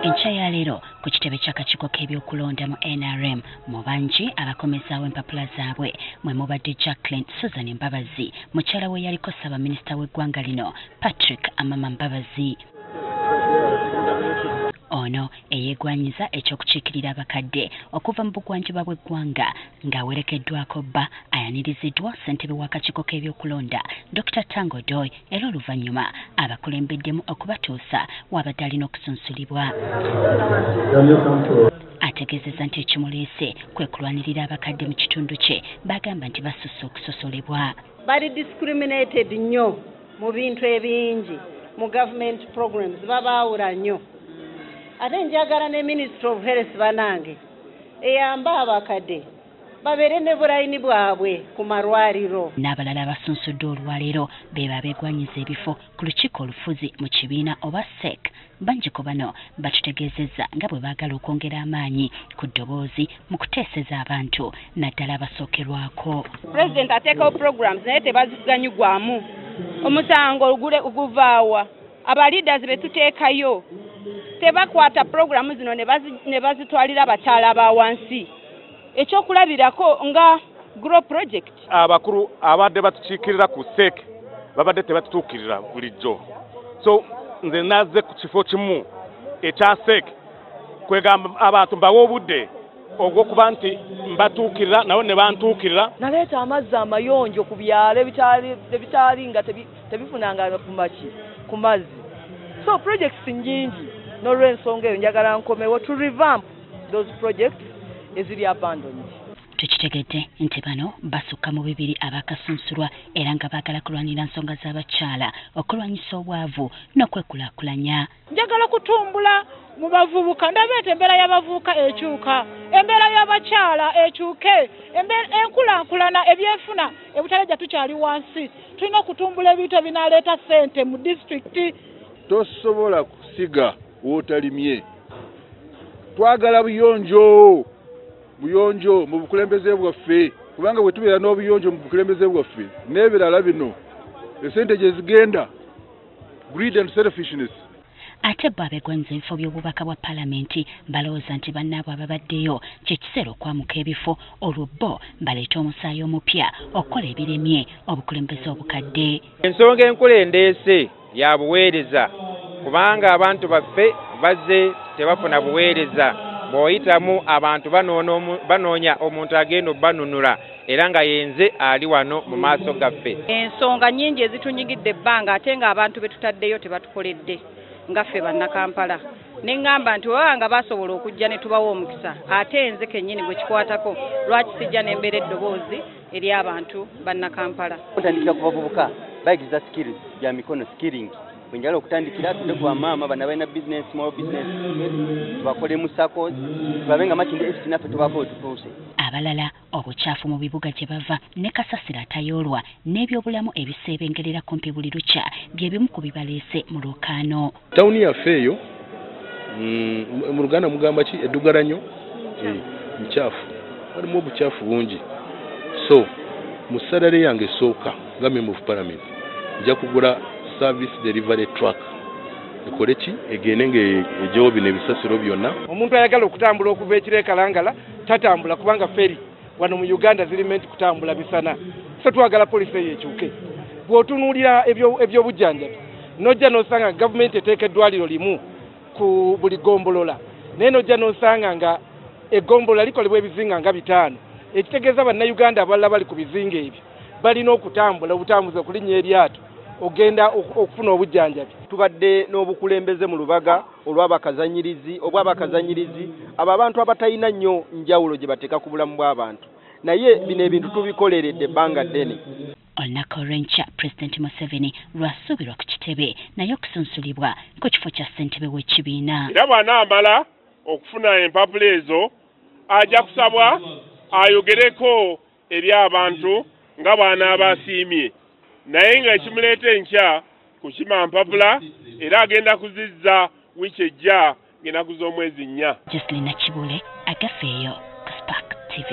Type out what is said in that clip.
Enkya ya leero ku kitebe ky'akakiiko k'ebyokulonda mu NRM mu bangi abakomezaawo empapula zaabwe mwe mubadde Jacqueline Susan Mbabazi, mukyala we yaliko ssaabaminisita w'eggwanga lino Patrick Amama Mbabazi. Ono eyeegwanyiza ekyokukiikirira abakadde okuva mu bugwanjuba bw'eggwanga ng'awerekeddwako bba ayaniriziddwa ssentebe w'akakiiko k'ebyokulonda Dr. Tango Doi, era oluvannyuma abakulembeddemu okubatuusa wabadde alina okusunsulibwa. Ategeezezza nti ekimuleese kwe kulwanirira abakadde mu kitundu kye bagamba nti basusse okusosolebwa. Bali discriminated nnyo mu bintu ebingi mu government programs, babaawula nnyo. Ate njagala ne Ministry of Health banange eyamba abakadde babeere ne bulayini bwabwe ku malwaliro. N'abalala abasunsuddwa olwaleero be babeegwanyiza ebifo ku lukiiko olufuzi mu kibiina oba SEC. Bangi ku bano batutegeezezza nga bwe baagala okwongera amaanyi ku ddoboozi mu kuteeseza abantu naddala abasookerwako. Pulezidenti ateekawo programs naye tebaziganyugwamu. Omusango guvaawa aba leaders be tuteekayo tebakwata programu zino ne bazitwalira abakyala ba wansi. Ekyokulabirako nga Grow Project. Abakulu abadde batukiikirira ku SEC babadde tebatutuukirira bulijjo. So nze nazze ku kifo kimu ekya SEC kwegamba abantu mbawe obudde ogw'okuba nti mbatuukirira nabo ne bantuukirira. Naleeta amazzi amayonjo ku byalo ebitaali nga tebifunanga ku mazzi. So projects nnyingi n'olw'ensonga eyo njagala nkomewo to revamp those projects eziri abandoned. Tukitegedde nti bano basukka mu bibiri abakasunsulwa era nga baagala kulwanira nsonga z'abakyala, okulwanyisa obwavu n'okwekulaakulanya. Njagala kutumbula mu bavubuka, ndabeeta embeera y'abavubuka ekyuka, embeera y'abakyala ekyuke, enkulaakulana ebyenfuna ebutaleja tukyali wansi. Tulina okutumbula ebintu ebinaaleeta ssente mu disitulikiti. Tosobola kusiga w'otalimye. Twagala buyonjo, buyonjo mu bukulembeze bwaffe, kubanga bwe tubeera n'obuyonjo mu bukulembeze bwaffe n'ebirala bino esente gye zigenda, greed and selfishness. Ate bo abeegwanyiza ebifo by'obubaka bwa paalamenti balowooza nti bannaabwe ababaddeyo kye kiseera okwamuka ebifo olwo bo baleete omusaayi omupya okukola ebiremye obukulembeze obukadde. Ensonga enkulu endeese ya buweereza, kubanga abantu baffe bazze tebafuna buweereza. Bw'oyitamu abantu banoonya omuntu agenda obbanunula era nga yenze ali wano mu maaso gaffe. Ensonga nnyingi ezitunyigidde ebbanga ate ng'abantu be tutaddeyo tebatukoledde nga ffe bannakampala. Ne ŋŋamba nti bwe nga basobola okujja ne tubawa omukisa, ate nze kennyini gwe kikwatako lwaki sijja n'embeera eddoboozi eri abantu bannakampala. Okutandikira ku bavubuka bayigiriza skills bya mikono, skilling. Bwe okutandikira tudde ku bamaama bano abalina business, small business, tubakolemu SACCOs, tulabe nga Makindye FC naffe tubaako we tutuuse. Abalala obukyafu mu bibuga gye bava ne kasasiro atayoolwa n'ebyobulamu ebiseebengerera kumpi buli lukya bye bimu ku bibaleese mu lwokaano. Tawuni yaffe eyo mu Luganda mugamba ki eddugala nnyo nkyafu, walimu obukyafu bungi. So mu salary yange esooka nga member of parliament nja kugula service delivery truck ekole ki egende ng'egyewo bino ebisasiro byonna. Omuntu ayagala okutambula okuva ekiro e Kalangala tatambula kubanga ferry wano mu Uganda ziri meant kutambula misana. So twagala policy eyo ekyuke. Bw'otunuulira ebyobujjanjabi nojja n'osanga gavumenti eteeka eddwaliro limu ku buli ggombolola, naye nojja n'osanga nga eggombolola likolebwa ebizinga nga 5, ekitegeeza bannayuganda abalala bali ku bizinga ebyo balina okutambula obutambuzi okulinnya eryato ogenda okufuna obujjanjabi. Tubadde n'obukulembeze mu Lubaga olw'abakazanyirizi obw'abakazanyirizi abo abantu abatalina nnyo njawulo gye bateeka ku bulamu bw'abantu, naye bino ebintu tubikoleredde ebbanga ddene. Olunaku olw'enkya Pulezidenti Museveni lwasuubirwa ku kitebe naye okusunsulibwa ku kifo kya ssentebe w'ekibiina. Era bw'anaamala okufuna empapula ezo ajja kusabwa ayogereko eri abantu nga bw'anaaba asiimye, naye nga ekimuleeta enkya kukima mpapula era agenda kuzizza wiiki ejja ng'ennaku z'omwezi 4. Jocelyn Nakibule, agafeeyo ku Spark TV.